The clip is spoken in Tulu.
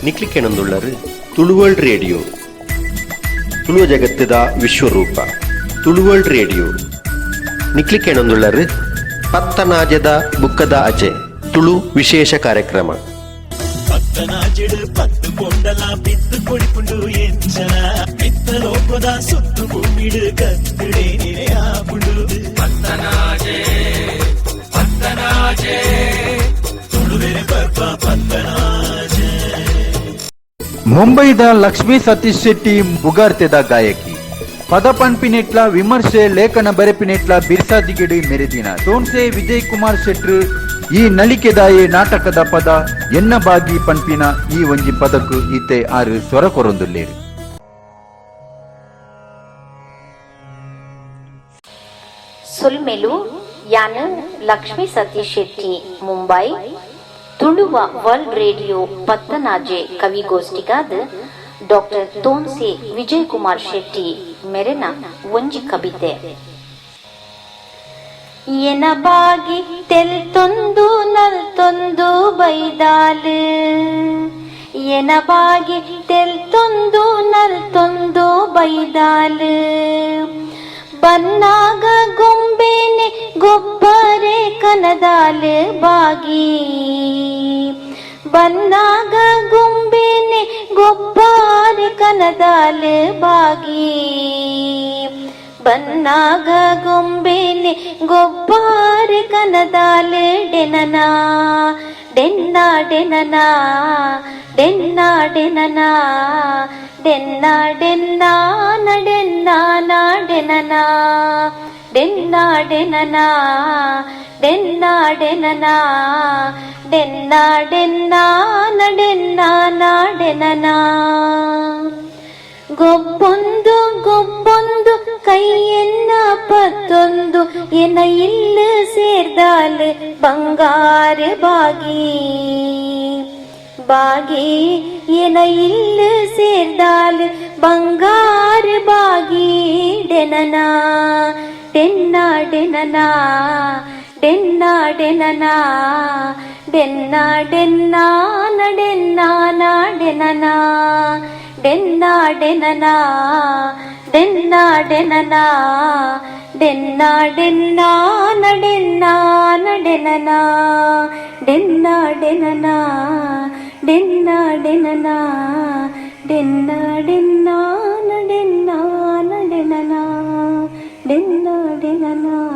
ನಿಕ್ಲಿಕೆಣಂದುಳ್ಳರು ತುಳುವರ್ಲ್ಡ್ ರೇಡಿಯೋ, ತುಳುವ ಜಗತ್ತದ ವಿಶ್ವರೂಪ ತುಳುವರ್ಲ್ಡ್ ರೇಡಿಯೋ. ನಿಕ್ಲಿಕೆಣಂದುಳ್ಳರು ಪತ್ತನಾಜದ ಬುಕ್ಕದ ಅಜೆ ತುಳು ವಿಶೇಷ ಕಾರ್ಯಕ್ರಮ. ಪತ್ತನಾಜಿಡು ಪತ್ತು ಪೊಂಡಲ ಬಿತ್ತು ಕೊಡಿಪುಂಡು ಎಂಚನ ಮಿತ್ತ ಲೋಕದ ಸುತ್ತು ಭೂಮಿಡು ಕತ್ತಿಡೆ ನಿರೆಯಾಪುಂಡು. ಪತ್ತನಾಜೆ ಪತ್ತನಾಜೆ ತುಳುವೆರೆ ಪರ್ಬ ಪತ್ತನಾಜೆ. ಮುಂಬೈದ ಲಕ್ಷ್ಮೀ ಸತೀಶ್ ಶೆಟ್ಟಿ ಬುಗಾರ್ತೆದ ಗಾಯಕಿ. ಪದ ಪನ್ಪಿನೆಟ್ಲ, ವಿಮರ್ಶೆ ಲೇಖನ ಬರೆಪಿನೆಟ್ಲ ಬಿರ್ಸಾದಿಗೆಡು ಮೆರೆದಿನ ತೋನ್ಸೆ ವಿಜಯ್ ಕುಮಾರ್ ಶೆಟ್ರು ಈ ನಲಿಕೆದಾಯೆ ನಾಟಕದ ಪದ ಎನ್ನ ಬಾಗಿ ಪನ್ಪಿನ ಈ ಒಂಜಿ ಪದಕು ಇತ್ತೆ ಆರು ಸ್ವರ ಕೊರೊಂದುಲ್ಲೇರು. ಸೊಲ್ಮೆಲು. ಯಾನ್ ಲಕ್ಷ್ಮೀ ಸತೀಶ್ ಶೆಟ್ಟಿ, ಮುಂಬೈ. ತುಳುವ ವರ್ಲ್ಡ್ ರೇಡಿಯೋ ಪತ್ತನಾಜೆ ಕವಿಗೋಷ್ಠಿಗಾದ ಡಾಕ್ಟರ್ ತೋನ್ಸೆ ವಿಜಯ್ ಕುಮಾರ್ ಶೆಟ್ಟಿ ಮೆರೆನ ಒಂಜಿ ಕವಿತೆ. ಎನ ಬಾಗಿ ತೆಲ್ತೊಂದು ನಲ್ತೊಂದು ಬೈದಾಲ್, ಎನ ಬಾಗಿ ತೆಲ್ತೊಂದು ನಲ್ತೊಂದು ಬೈದಾಲ್, ಬನ್ನಾಗ ಗೊಂಬೆನೆ ಗೊಬ್ಬರೆ ಕನದಾಲ್ ಬಾಗಿ, ಬನ್ನಾಗ ಗೊಂಬೆನೆ ಗೊಬ್ಬಾರೆ ಕನದಾಲ್ ಬಾಗಿ, ಬನ್ನಾಗ ಗೊಂಬೆನೆ ಗೊಬ್ಬಾರೆ ಕನದಾಲ್, ಡೆನನ ಡೆನ್ನ ಡೆನನ ಡೆನ್ನ ಡೆನನ ಡೆನ್ನ ಡೆನ್ನ ಡೆನ್ನ ಡೆನನ ಡೆನ್ನ ಡೆನನ ಡೆನ್ನ ಡೆನನ ಡೆನ್ನ ಡೆನ್ನ ಡೆನ್ನ ಡೆನನ. ಗೊಬ್ಬೊಂದು ಗೊಬ್ಬೊಂದು ಕೈಯೆನ್ನ ಪತ್ತೊಂದು ಎನ ಇಲ್ಲು ಸೇರ್ದಾಲ್ ಬಂಗಾರ ಬಾಗಿ ಬಾಗಿ, ಎನ ಇಲ್ಲು ಸೇರ್ದಾಲ್ ಬಂಗಾರ ಬಾಗಿ, ಡೆನನ ಡೆನ್ನ ಡೆನನ ಡೆನ್ನ ಡೆನನ ಡೆನ್ನ ಡೆನ್ನ ಡೆನ್ನ ಡೆನನ ಡೆನ್ನ ಡೆನನ ಡೆನ್ನ ಡೆನನ ಡೆನ್ನ ಡೆನ್ನ ಡೆನ್ನ ಡೆನನ ಡೆನ್ನ ಡೆನನ ಡೆನ್ನ ಡೆನನ ಡೆನ್ನ ಡೆನ್ನ ಡೆನ್ನ ಡೆನನ ಡೆನ್ನ ಡೆನನ.